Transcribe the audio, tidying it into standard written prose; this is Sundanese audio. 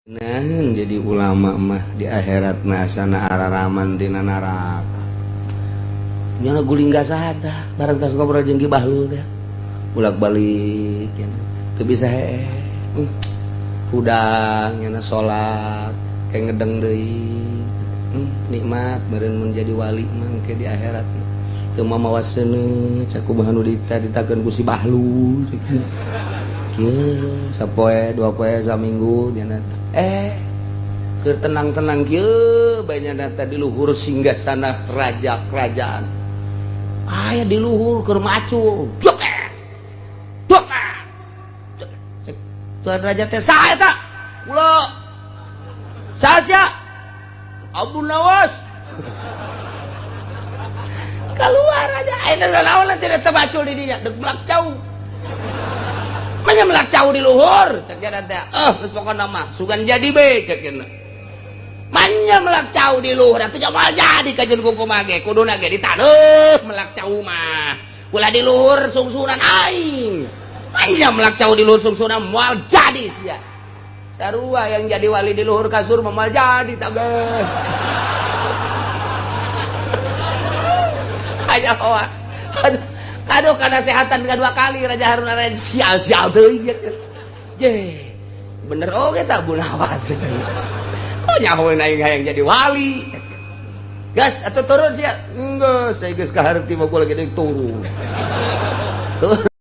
Nah, jadi ulama mah di akhirat mah sana araraman tina neraka. Nya guling gasada bareng tas ngobrol jeung Ki Bahlul teh. Bolak-balik nya teu bisa hee. Hudang nya salat kayak ngedeng deui. Nikmat meureun mun jadi wali mah engke di akhirat. Teu mamawa seuneu cak kumaha nu ditakeun ku si Bahlul. Kieu sapoe dua poe saminggu nya keur tenang-tenang kieu bae nya di luhur singgasana raja kerajaan. Aya di luhur keur macul. Joget. Joget. Cek tuan raja teh saha eta? Kula. Saha sia? Abu Nawas. Keluar aja. Eta naon tidak teu macul di dinya, deuk melak cau. Manya melak cau di luhur, cek nya teh. Geus pokona mah sugan jadi be cek nya. Manya melak cau di luhur atuh moal jadi kajeun kumaha ge kuduna ge ditaneuh melak cau mah. Ulah di luhur sungsunan aing. Manya melak cau di luhur sungsunan moal jadi sia. Sarua yang jadi wali di luhur kasur mah moal jadi tah ge. Aja hoa. Aduh, aduh karena sehatan dua kali Raja Harun Raja sial-sial teuing gitu. Je, bener oge tak Bu Nawas. Kok nyahoeun aing hayang jadi wali? Gas atau turun sia? Enggak, saya geus kaharti mah gua lagi deui turun. Turun.